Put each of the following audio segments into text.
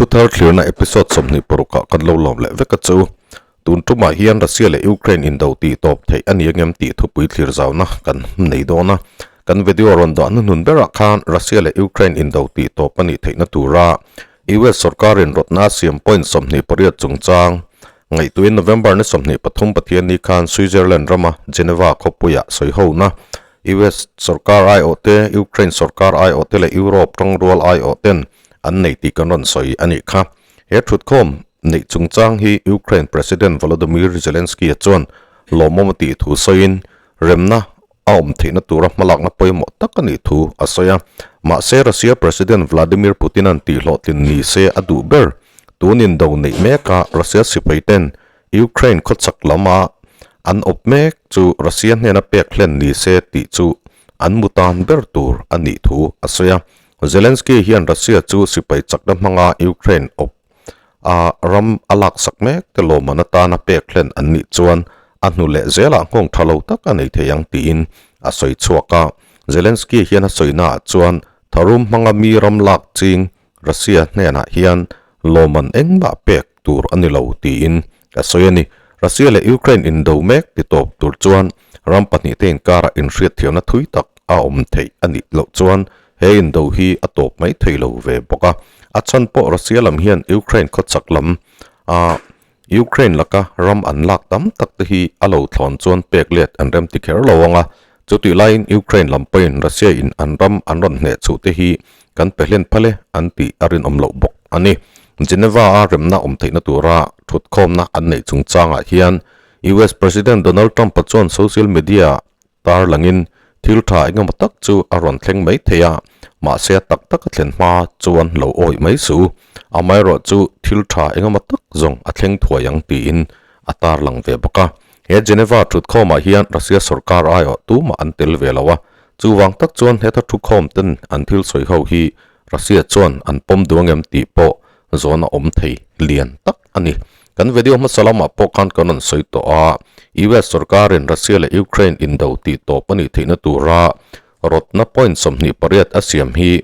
Thuthar thlirna episode 26 ah kan lo lawm leh vek a chu. Tun tumah hian Russia leh Ukraine indo tih tawp theih a ni angem tih thupui thlir zauna kan nei dawn a. Kan video rawn dah hnuhnun berah khan Russia leh Ukraine indo tih tawp a nih theihna tura US sorkarin rawtna a siam point 28 chungchang ngaihtuahin November ni 23 Pathianni khan Switzerland rama Geneva khawpuiah sawi hona US sorkar aiawhte, Ukraine sorkar aiawhte leh Europe tangrual aiawhten an nei tih kan rawn sawi a nih kha. He thutkhawm neih chungchang hi Ukraine President Volodymyr Zelensky-a chuan lawmawm a tih thu sawiin, remna a awm theihna tura hmalakna pawimawh tak a nih thu a sawi a. Mahse, Russia President Vladimir Putin-a'n tihhlawhtlin ni se a duh ber. Tun indo neih meka Russia sipaiten Ukraine khawchhak lama an awp mek chu Russia hnena pek hlen ni se tih chu an mu tan ber tur a nih thu a sawi a. Zelensky hian Russia chu sipai chakna hmanga Ukraine awp a ram a laksak mek te lawmman atana pek hlen an nih chuan a hnu leh zelah nghawng tha lo tak a nei thei ang tiin a sawi chhuak a. Zelensky hian a sawinaah chuan tharum hmanga mi ram lak ching Russia hnenah hian lawmman engmah pek tur a ni lo tiin a sawi a ni. Russia leh Ukraine indo mek ti tawp tur chuan ram pahnih te inkarah inhriatthiamna thui tak a awm theih a nih loh chuan he indo hi a tawp mai thei lo ve bawk a. A chhan pawh Russia lam hian Ukraine khawchhak lam a Ukraine laka ram an lak tam tak te hi a lo thlawn chuan pek let an rem ti kher lo ang a. Chutih laiin Ukraine lam pawhin Russia in an ram an rawn hneh chhuh te hi kan pe hlen phal e an tih a rinawm loh bawk a ni. Geneva a remna awm theihna tura thutkhawmna an neih chungchangah hian US President Donald Trump-a chuan social media tar langin thil tha engemaw tak chu a rawn thleng mai thei a, mahse a tak taka thlen hma chuan lo awih mai suh. Amaherawhchu thil tha engemaw tak zawng a thleng thuai ang tiin a tar lang ve bawk a. He Geneva thutkhawmah hian Russia sorkar aiawh tumah an tel ve lo a, chuvang tak chuan heta thukhawm ten an thil sawi ho hi Russia chuan an pawm duh angem tih pawh zawn a awm thei lian tak a ni. Kan video hmasa lamah pawh khan kan rawn sawi tawh a, US sorkarin Russia leh Ukraine indo tih tawp a nih theihna tura rawtna point 28 a siam hi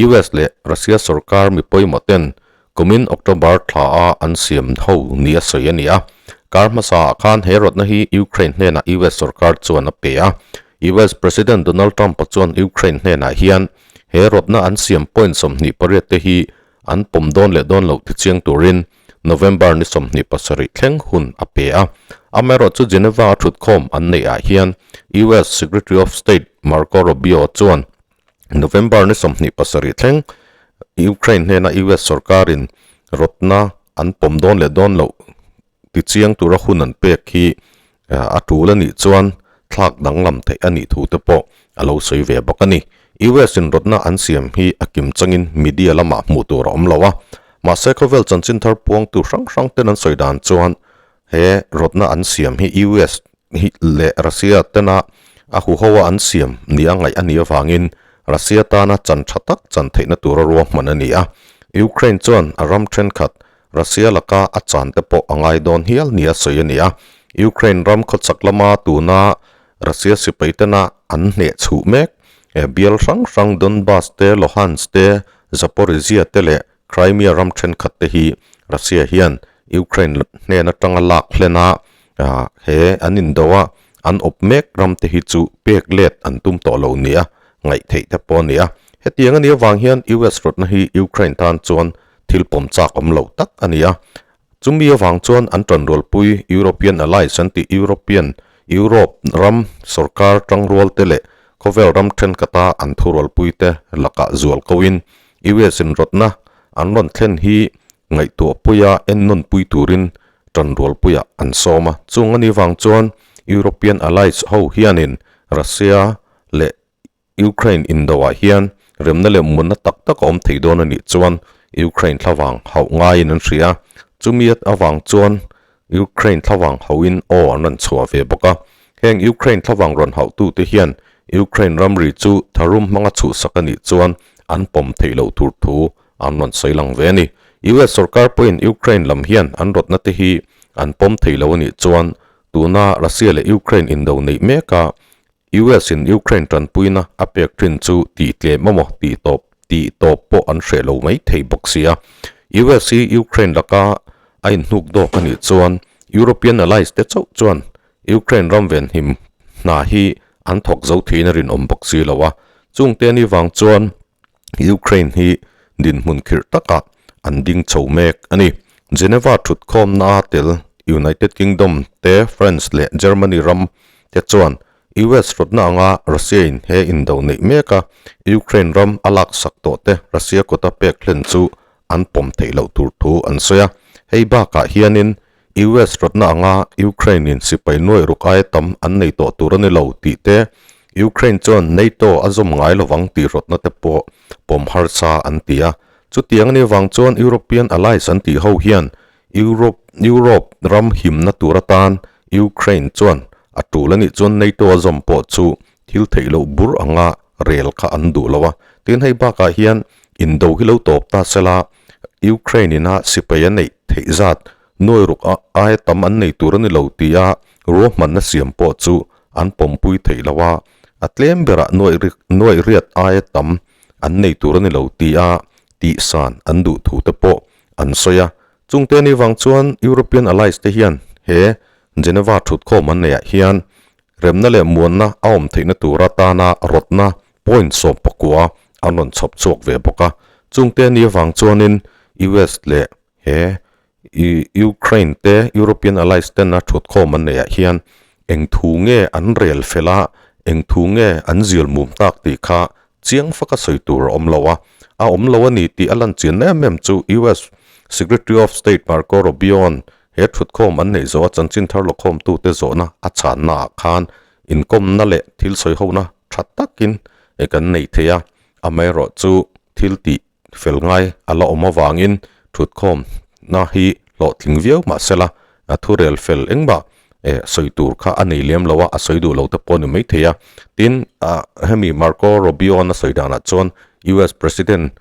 US leh Russia sorkar mi pawimawh ten kumin October thla a an siam ho ni a sawi a ni a. Kar hmasa ah khan he rawtna hi Ukraine hnenah US sorkar chuan a pe a. US President Donald Trump-a chuan Ukraine hnenah hian he rawtna an siam point 28 te hi an pawm dawn leh dawn loh tichiang turin November ni 27 thleng hun a pe a. Amaherawhchu Geneva a thutkhawm an neih ah hian US Secretary of State Marco Rubio chuan November ni 27 thleng Ukraine hnena US sorkarin rawtna an pawm dawn leh dawn loh tichiang tura hun an pek hi a tul a nih chuan thlak danglam theih a nih thu te pawh a lo sawi ve bawk a ni. US in rawtna an siam hi a kim changin media lamah hmuh tur a awm lo a, mahse khawvel chanchin thar puangtu hrang hrang ten an sawi dan chuan he rawtna an siam hi US hi leh Russia tena a huho a an siam nia ngaih a nih avangin Russia tana chan tha tak chan theihna tura ruahman a ni a. Ukraine chuan a ram thenkhat Russia laka a chan te pawh a ngai dawn hial nia sawi a ni a. Ukraine ram khawchhak lama tuna Russia sipai tena an hneh chhuh mek bial hrang hrang Donbas te, Luhansk te, Zaporizhzhia te leh Crimea ram thenkhat te hi Russia hian Ukraine hnen atanga lak hlen a, he an indo a, an awp mek ram te hi chu pek let an tum tawh lo nia ngaih theih te pawh a ni a. Hetiang a nih avang hian US rawtna hi Ukraine tan chuan Thil pawm chak awm loh tak a ni a. Chumi avang chuan an tanrualpui European Allies an tih European, Europe, ram sorkar tangrual te leh khawvel ram thenkata an thurualpui te lakah zual koin US in rawtna an rawn thlen hi ngaihtuahpuia ennawnpui turin tanrualpuiah an sawm a. Chung a nih vang chuan European Allies ho hianin Russia leh Ukraine indoah hian remna leh munna tak tak a awm thei dawn a nih chuan Ukraine thlavang hauh ngaiin an hria. Chumi avang chuan Ukraine thlavang hauhin aw an rawn chhuah ve bawk a. Heng Ukraine thlavang rawn hauhtute hian Ukraine ramri chu tharum hmanga chhuhsak a nih chuan an pawm theih loh tur thu an rawn sawi lang ve a ni. US sorkar pawhin Ukraine lam hian an rawtna te hi an pawm thei lo a nih chuan tuna Russia leh Ukraine indo neih meka US in Ukraine tanpuina a pek thin chu tih tlem emaw tih tawp tih tawp pawh an hreh lo mai thei bawk sia. US hi Ukraine laka a inhnuk dawk a nih chuan European allies te chauh chuan Ukraine ram venhim hna hi an thawk zo theiin a rinawm bawk si lo a. Chungte ni vang chuan Ukraine hi dinhmun khirh takah an ding chho mek a ni. Geneva thutkhawmna a tel United Kingdom te, France leh Germany ram te chuan US rawtna anga Russia in he indo neih mek a, Ukraine ram a laksak tawh te Russia kawta pek hlen chu an pawm theih loh tur thu an sawi a. Hei bakah hianin US rawtna anga Ukraine in sipai nuai ruk aia tam an nei tawh tur a ni lo tih te, Ukraine chuan NATO a zawm ngai lovang tih rawtna te pawh pawm harsa an ti a. Chutiang a nih vang chuan European allies an tih ho hian Europe Europe ram himna tur atan Ukraine chuan a tul a nih chuan NATO a zawm pawh chu thil theih loh bur anga rel kha an duh lo a. Tin hei bakah hian indo hi lo tawp ta sela Ukraine ina sipai a neih theih zat nuai ruk aia tam an nei tur a ni lo tia ruahmanna siam pawh chu an pawmpui theih lo a, a tlem berah nuai riat aia tam an nei tur a ni lo tia tihsan an duh thu te pawh an sawi a. Chungte ni vang chuan European Allies te hian he Geneva thutkhawm an neihah hian remna leh muanna a awm theihna tur atana rawtna point 19 an rawn chhawp chhuak ve bawk a. Chungte ni avang chuanin US leh he Ukraine te European Allies tena thutkhawm an neihah hian eng thu nge an rel fel a, eng thu nge an zial mum tak tih kha chiang faka sawi tur a awm lo a. A awm lo a ni tih a lan chian em em chu US Secretary of State Marco Rubio-a'n he thutkhawm an neih zawh a chanchin thar lawkhawmtute zawhna a chhanna ah khan inkawmna leh thil sawihona tha takin kan nei thei a, amaherawhchu thil tih fel ngai a la awm avangin thutkhawmna hi hlawhtling viau mahsela a thurel fel engmah sawi tur kha a nei lem lo a, a sawi duh lo te pawh a ni maithei a. Tin, hemi Marco Rubio-a'n a sawi danah chuan US President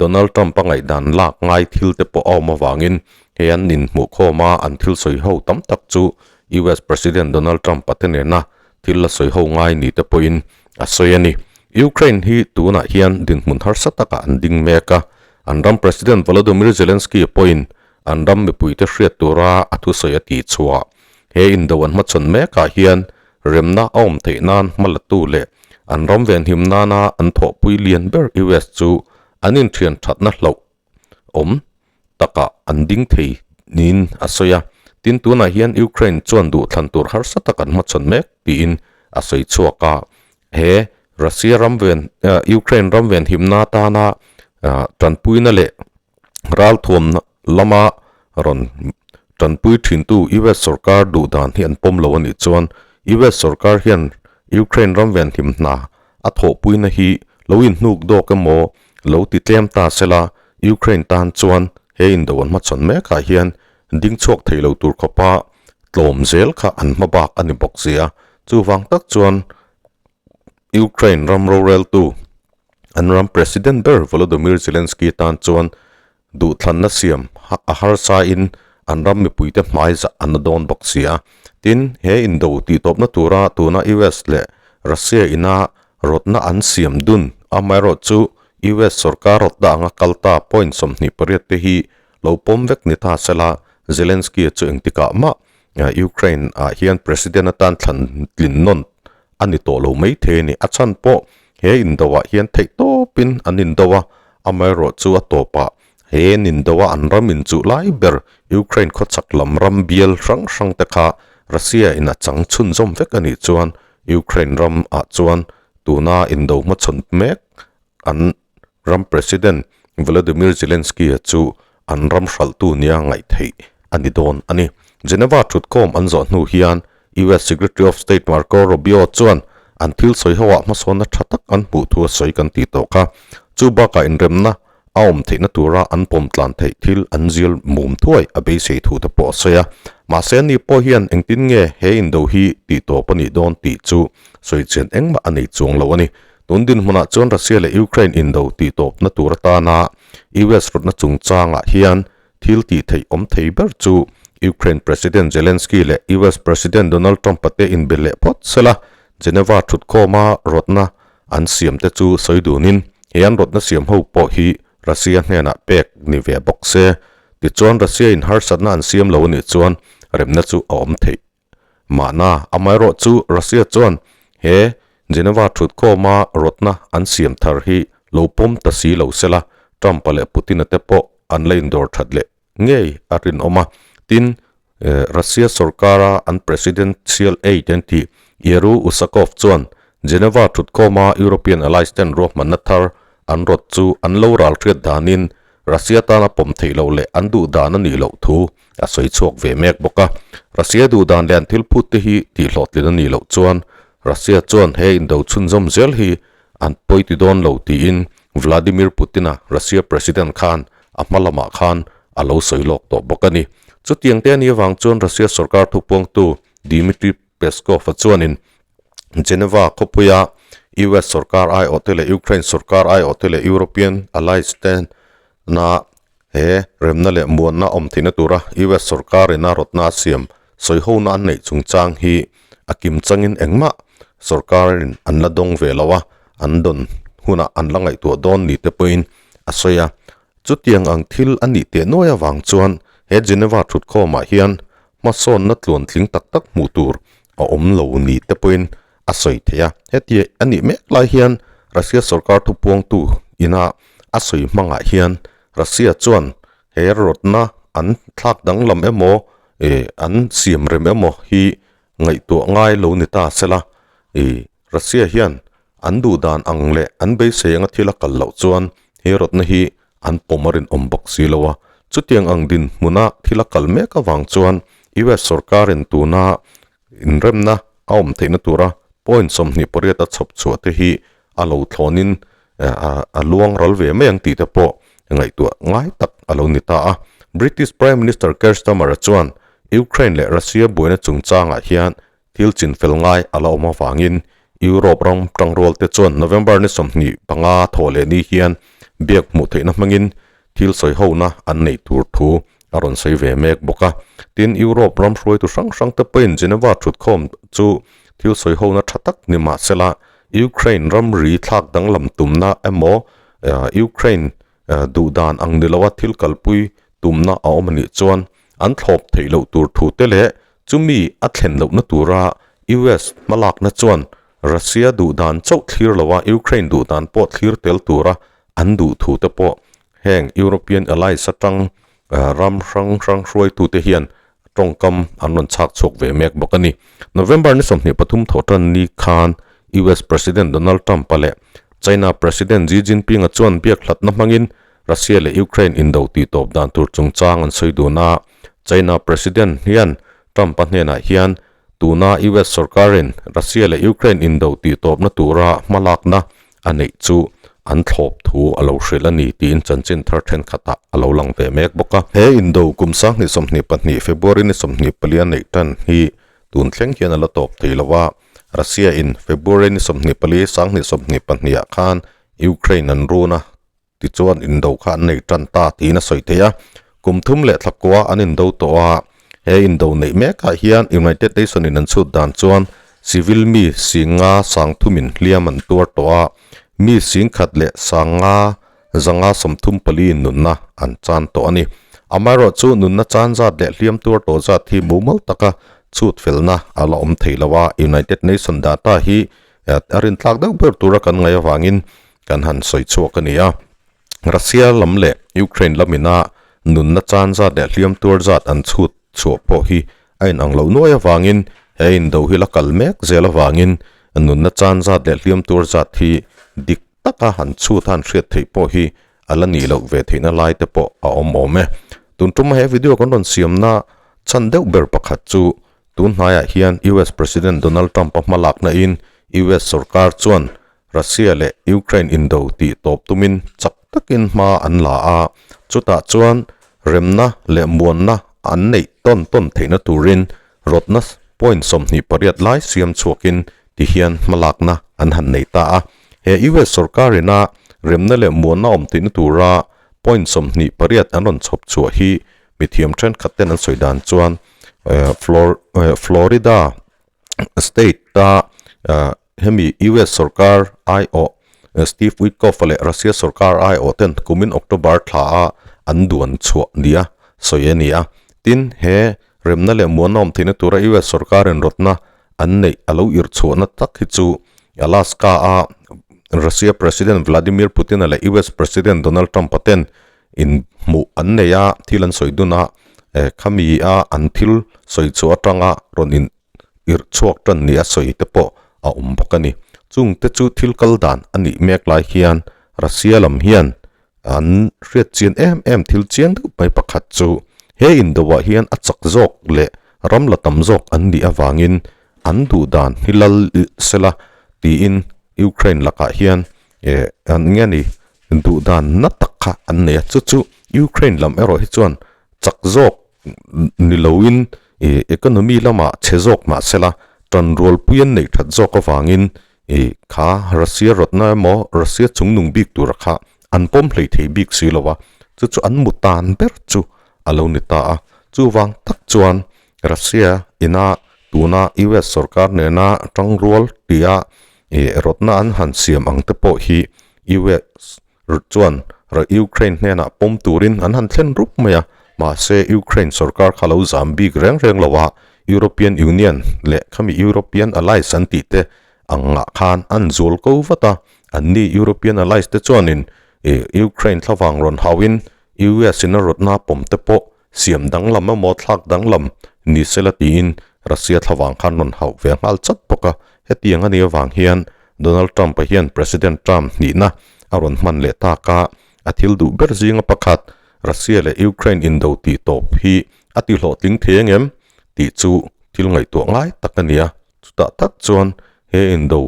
Donald Trump a ngaihdan lak ngai thil te pawh a awm avangin he an inhmuhkhawm a, an thil sawi ho tam tak chu US President Donald Trump a te nena thil la sawi ho ngai ni te pawhin a sawi a ni. Ukraine hi tunah hian dinhmun harsa takah an ding mek a, an ram President Volodymyr Zelensky pawhin an ram mipuite hriat tura a thusawi a tihchhuah. He indo an hmachhawn mekah hian remna a awm theih nan hmalatu leh an ram venhim nana an thawhpui lian ber US chu an inthian thatna hlauh awm takah an ding thei niin a sawi a. Tin, tunah hian Ukraine chuan duhthlan tur harsa tak an hmachhawn mek tiin a sawi chhuak a. He Russia ram ven Ukraine ram venhimna atana tanpuina leh Ralthuam lama rawn tanpui thintu US sorkar duh dan hi an pawm lo a nih chuan US sorkar hian Ukraine ram venhim hna a thawhpuina hi lo inhnuk dawk emaw lo ti tlem ta sela Ukraine tan chuan he indo an hmachhawn mekah hian ding chhuak thei lo tur khawpa tlawm zel kha an hma bak a ni bawk sia. Chuvang tak chuan Ukraine ram roreltu An ram President ber Volodymyr Zelensky tan chuan duhthlanna siam a harsain an ram mipuite hmai zah an la dawn bawk si a. Tin, he indo tihtawpna tura tuna US leh Russia ina rawtna an siam dun amaherawhchu US sorkar rawtna anga kal ta point 28 te hi lo pawm vek ni ta sela Zelensky chu engtikah mah Ukraine ah hian President atan thlan tlin nawn a ni tawh lo mai thei a ni. A chhan pawh he indo ah hian theih tawpin an indo a, amaherawhchu a tawpah he an indo a an ram inchuh lai ber Ukraine khawchhak lam ram bial hrang hrang te kha Russia in a chang chhunzawm vek a nih chuan Ukraine ram ah chuan tuna indo hmachhawn mek an ram President Volodymyr Zelensky-a chu an ram hralhtu nia ngaih theih a ni dawn a ni. Geneva thutkhawm an zawh hnu hian US Secretary of State Marco Rubio chuan an thil sawi hoah hmasawnna tha tak an hmuh thu a sawi kan tih tawh kha. Chu bakah inremna a awm theihna tura an pawm tlan theih thil an zial mum thuai a beisei thu te pawh a sawi a. Mahse ani pawh hian engtin nge he indo hi tih tawp a nih dawn tih chu sawi chian engmah a nei chuang lo a ni. Tun dinhmunah chuan Russia leh Ukraine indo tih tawpna tur atana US rawtna chungchangah hian thil tih theih awm thei ber chu Ukraine President Zelensky leh US President Donald Trump-a te inbe leh phawt sela Geneva thutkhawma rawtna an siamte chu sawi dunin he an rawtna siam ho pawh hi Russia hnenah pek ni ve bawk se. Tichuan Russia in harsatna an siam lo a nih chuan remna chu a awm theih mahna. Amaherawhchu Russia chuan he Geneva thutkhawma rawtna an siam thar hi lo pawm ta si lo sela, Trump-a leh Putin-a te pawh an la indawr that leh ngei a rinawm a. Tin, Russia sorkara an presidential aide an tih Yeru Usakov chuan Geneva thutkhawma European allies ten ruahmanna thar an rawt chu an lo ral hriat danin Russia tana pawm theih loh leh an duh dan a nih loh thu a sawi chhuak ve mek bawk a. Russia duh dan leh an thil phut te hi tihhlawhtlin a nih loh chuan Russia chuan he indo chhunzawm zel hi an pawi ti dawn lo tiin Vladimir Putin-a Russia President khan a hma lamah khan a lo sawi lawk tawh bawk a ni. Chutiang te a nih avang chuan Russia sorkar thupuangtu Dmitry Peskov-a chuanin Geneva khawpuia US sorkar aiawhte leh Ukraine sorkar aiawhte leh European allies te na he remna leh muanna awm theihna tura US sorkarin a rawtna a siam sawihona an neih chungchang hi a kim changin engmah sorkarin an la dawng ve lo a, an dawn hunah an la ngaihtuah dawn ni te pawhin a sawi a. Chutiang ang thil a nih teh nuai avang chuan he Geneva thutkhawmah hian hmasawnna tluantling tak tak hmuh tur a awm lo ni te pawhin a sawi thei a. Heti a nih mek lai hian Russia sorkar thupuangtu ina a sawi hmangah hian Russia chuan he rawtna an thlak danglam emaw ih an siam rem emaw hi ngaihtuah ngai lo ni ta sela ih Russia hian an duh dan ang leh an beisei anga thil a kal loh chuan he rawtna hi an pawm a rinawm bawk si lo a. Chutiang ang dinhmuna thil a kal mek avang chuan US sorkarin tuna Inremna a awm theihna tura point 28 a chhawp chhuah te hi a lo thlawnin a luang ral ve mai ang tih te pawh ngaihtuah ngai tak a lo ni ta a. British Prime Minister Keir Starmer-a chuan Ukraine leh Russia buaina chungchangah hian thil chinfel ngai a la awm avangin Europe ram tangrual te chuan November ni 25 thawh leh ni hian biak hmuh theihna hmangin thil sawi hona an neih tur thu a rawn sawi ve mek bawk a. Tin, Europe ram hruaitu hrang hrang te pawhin Geneva thutkhawm chu thil sawi hona tha tak ni mah sela, Ukraine ramri thlak danglam tumna emaw, Ukraine duhdan ang ni loa thil kalpui tumna a awm a nih chuan an thlawp theih loh tur thu te leh chumi a thlen lohna tura US hmalakna chuan Russia duhdan chauh thlir loa Ukraine duhdan pawh thlir tel tura an duh thu te pawh heng European allies atang ram hrang hrang hruaitute hian tawngkam an rawn chhak chhuak ve mek bawk a ni. November ni 23 thawhtan ni khan US President Donald Trump-a leh China President Xi Jinping-a chuan biak hlatna hmangin Russia leh Ukraine indo tihtawp dan tur chungchang an sawi dun a. China President hian Trump-a hnenah hian Tuna US sorkarin Russia leh Ukraine indo tihtawpna tura hmalakna a neih chu an thlawp thu a lo hrilh a ni tiin chanchin thar thenkhatah a lo lang ve mek bawk a. He indo kum 2022 February ni 24 neih tan hi tun thleng hian a la tawp thei lo a, Russia in February ni 24 2022 ah khan Ukraine an run a, Tichuan indo kha an nei tan ta tiin a sawi thei a, kum thum leh thla kua an indo tawh a, he indo neih mekah hian United Nation in an chhut dan chuan civil mi singa sang thumin hliam an tuar tawh a, mi singkhat leh sanga zanga 34 in nunna an chan tawh a ni. Amaherawh chu nunna chan zat leh hliam tuar tawh zat hi mumal taka chhut felna a la awm thei lo a, United Nation data hi a rintlak deuh ber tura kan ngaih avangin Kan han sawi chhuak a ni a, Russia lam leh Ukraine lamina nunna chan zat leh hliam tuar zat an chhut chhuah pawh hi a inang lo nuai avangin he indo hi la kal mek zel avangin nunna chan zat leh hliam tuar zat hi dik taka han chhut a han hriat theih pawh hi a la nih loh ve theihna lai te pawh a awm awm e. Tun tuma he video kan rawn siamna chhan deuh ber pakhat chu tun hnaiah hian US President Donald Trump-a hmalakna in US sorkar chuan Russia leh Ukraine indo tih tawp tumin chak takin hma an la a, chutah chuan remna leh muanna an neih tawn tawn theihna turin rawtna point 28 lai siam chhuakin tihian hmalakna an han nei ta a. He US sorkarina remna leh muanna awm theihna tura point 28 an rawn chhawp chhuah hi mithiam thenkhat ten an sawi dan chuan Florida state-a hemi US sorkar aiawh Steve Witkoff-a leh Russia sorkar aiawh ten kumin October thla a an duan chhuah nia sawi a ni a. Tin, he remna leh muanna awm theihna tura US sorkarin rawtna an neih a lo irh chhuahna tak hi chu Alaska-a Russia President Vladimir Putin-a leh US President Donald Trump-a ten inhmuh an nei a, thil an sawi dun a, khami a an thil sawi chhuah atanga rawn in irh chhuak tan nia sawi te pawh a awm bawk a ni. Chung te chu thil kal dan a nih mek lai hian Russia lam hian an hriat chian em em thil chiang deuh mai pakhat chu he indo ah hian a chak zawk leh ram la tam zawk an nih avangin an duh dan hi lal sela tiin Ukraine lakah hian eh an nge ni duh dan na tak kha an nei a chu chu Ukraine lam erawh hi chuan chak zawk ni loin ih economy lamah chhe zawk mah sela tanrualpui an neih that zawk avangin ih kha Russia rawtna emaw Russia chungnung bik tura kha an pawm hlei thei bik si lo a, chu chu an mu tan ber chu a lo ni ta a. Chuvang tak chuan Russia ina tuna US sorkar nena tangrual tia ih rawtna an han siam ang te pawh hi US chuan Ukraine hnenah pawm turin an han thlen rup mai a, mahse Ukraine sorkar kha lo zam bik reng reng lo a, European Union leh khami European Allies an tih te angah khan an zual ko vat a, anni European Allies te chuanin Ukraine thlavang rawn hauhin US in a rawtna pawm te pawh siam danglam emaw thlak danglam ni sela tiin Russia thlavang khan rawn hauh ve nghal chat bawk a, hetiang a nih avang hian Donald Trump-a hian President Trump hnihna a rawn hman leh tak a, a thil duh ber zinga pakhat Russia leh Ukraine indo tih tawp hi a ti hlawhtling thei ang em tih chu thil ngaihtuah ngai tak a ni a, chutah tak chuan he indo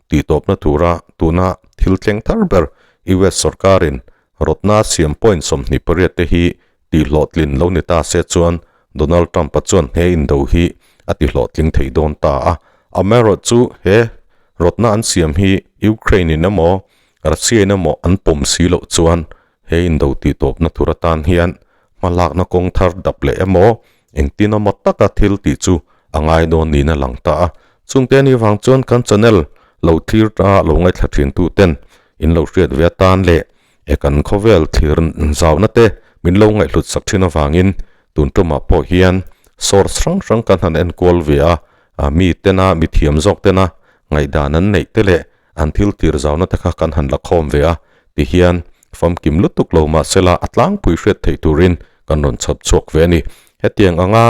tih tawpna tura tuna thil thleng thar ber US sorkarin rawtna siam point 28 te hi tih hlawhtlin lo ni ta se chuan Donald Trump-a chuan he indo hi a ti hlawhtling thei dawn ta a. Amaherawhchu he rawtna an siam hi Ukraine-in emaw Russia-in emaw an pawm si loh chuan he indo tih tawpna tur atan hian hmalakna kawng thar dap leh emaw engtin emaw taka thil tih chu a ngai dawn niin a lang ta a. Chungte anih vang chuan kan channel lo thlir ta lo ngaithla thin tuten in lo hriat ve atan leh E kan khawvel thlir zauna te min lo ngaihhlut sak thin avangin tun tumah pawh hian source hrang hrang kan han enkual ve a, a mi tena mi thiam zawk tena ngaihdan an neih te leh an thil tir zauna te kha kan han la khawm ve a ti hian famkim lutuk lo mahsela a tlangpui hriat theih turin kan rawn chhawp chhuak ve a ni. Hetiang anga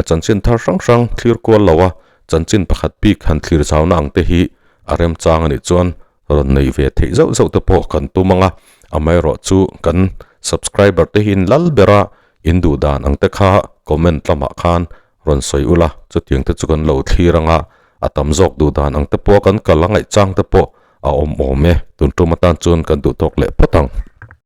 chanchin thar hrang hrang thlir kual lo a chanchin pakhat bik han thlir zauna ang te hi a remchang a nih chuan rawn nei ve theih zauh zauh te pawh kan tum ang a, amaherawh chu kan subscriber te hi in lal ber a, in duh dan ang te kha comment lamah khan rawn sawi ula, chutiang te chu kan lo thlir ang a, a tam zawk duh dan ang te pawh kan kal a ngaihchang te pawh a awm awm e, tun tum atan chuan kan duh tawk leh phawt ang.